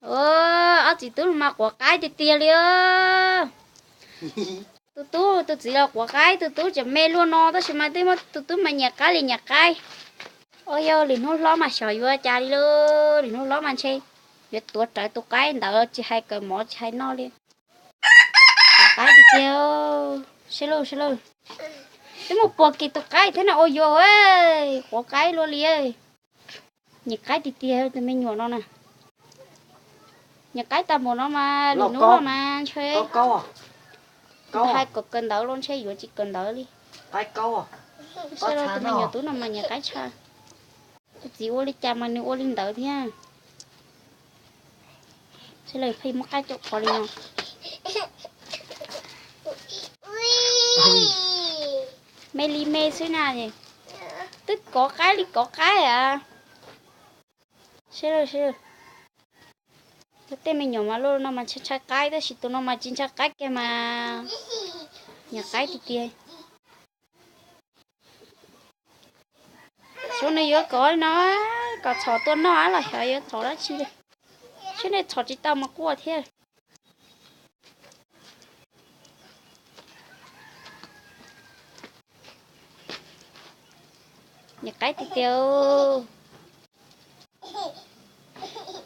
Ob txiv tub mas quav qaib tiag tiag li. Tus tub tus txiv los quav qaib, tus tub tseem me luaj no tab sis mas twb muab tus tub mas nyiam qaib li nyiam qaib. Ua yog lwm hnub hlob mas xyov yuav cas li lauj, lwm hnub hlob mas ntshe yuav tuav rawv tus qaib ntawd tsis hais kawm mov tsis hais noj li. Quav qaib tiag tiag. Seb lauj seb lauj, twb muaj puag kiag tus qaib thiab no ua yog quav qaib luaj li. Nyiam qaib tiag tiag tus me nyuam no na. Nyiam qaib tag npaum no mas lwm hnub los mas ntshe hais kom kawm ntawv los ntshe yuav tsis kawm ntawv li. Seb lauj, tus me nyuam tub no mas nyiam qaib tshaj. Tus txiv ua li cas mas nws ua li ntawd thiab. Seb lauj, pheej muab qaib coj qhov li no. Me li me xwb na. Twb kov qaib li kov qaib a. Seb lauj, seb lauj. Tej me nyuam mas luaj no mas ntshai ntshai qaib tab sis tus no mas tsis ntshai qaib kiag mas nyiam qaib tiag tiag. Xyov nws yuav kov li no, kom txhom tua noj los xyov yuav txhom dab tsi li. Seb nej txhom tsis tau mas quaj thiab. Nyiam qaib tiag tiag.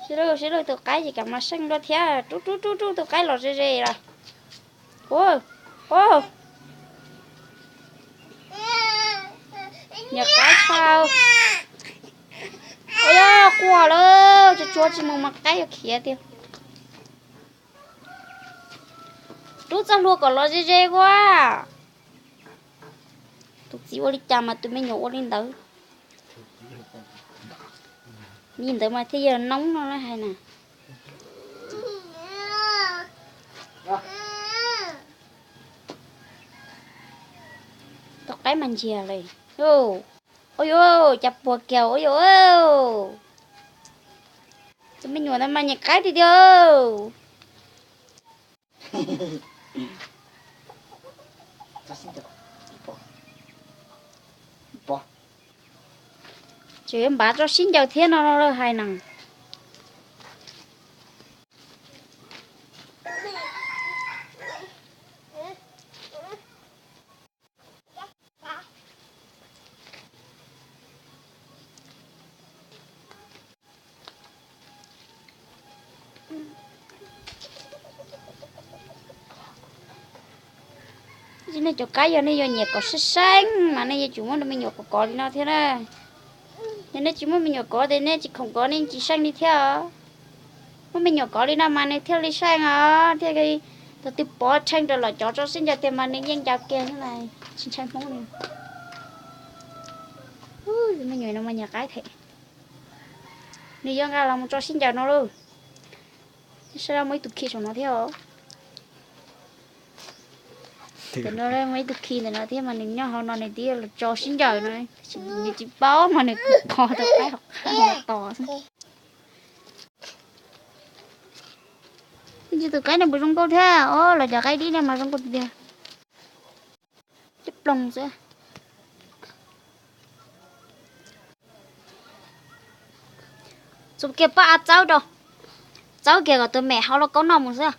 Seb lauj, seb lauj, tus qaib ces kam mas seej luaj thiab, rub rub rub rub tus qaib los ze ze los. Ua, ua, nyiam qaib tshaj. Ua yog quaj lawm, tsuag tsuag tsis mus mas qaib yuav khiav tiag. Rub txoj hlua kom los ze ze ua. Tus txiv ua li cas mas tus me nyuam ua li ntawd. Li ntawd mas thiaj yog noob no hais na. Tus qaib mas ntsiag li. Ua yuav cas puag kiag ua yuav. Tus me nyuam ntawd mas nyiam qaib tiag tiag. Tseem yuav npav tso sib ncaws thiab no hais na. Nej cov qaib yog nej yuav nyiam kom seej seej mas nej yuav tsum muab me nyuam kov kov li no thiab na. Yog nej tsis muab me nyuam kov ces nej tsis khoom kov nej tsis seej li thiab. Muab me nyuam kov li no mas nws thiaj li seej os, thiaj li thaum twg pov rheej rau los cov tso sib ncaws tiag mas nws yeej ncaws kiag, tsis ntshai Hmoob li. Me nyuam no mas nyiam qaib thiab. Nws yuav nqa los mus tso sib ncaws no lauj. Saib, muaj ib tug khi saum no thiab os. Ntawm no muaj ib tug khi ntawm no thiab mas nws nyob hauv no nws twb los tso sib ncaws no, nws tsis paub mas nws kov tau qaib hauv qab tos xwb. Tus qaib no puas zoo nkauj thiab os, los cov qaib dib no mas zoo nkauj tiag tiag. Cov ploog xwb. Txus kiag pab av txawb rau, txawb kiag kom tus mem hau lauj kaub noj mus xwb.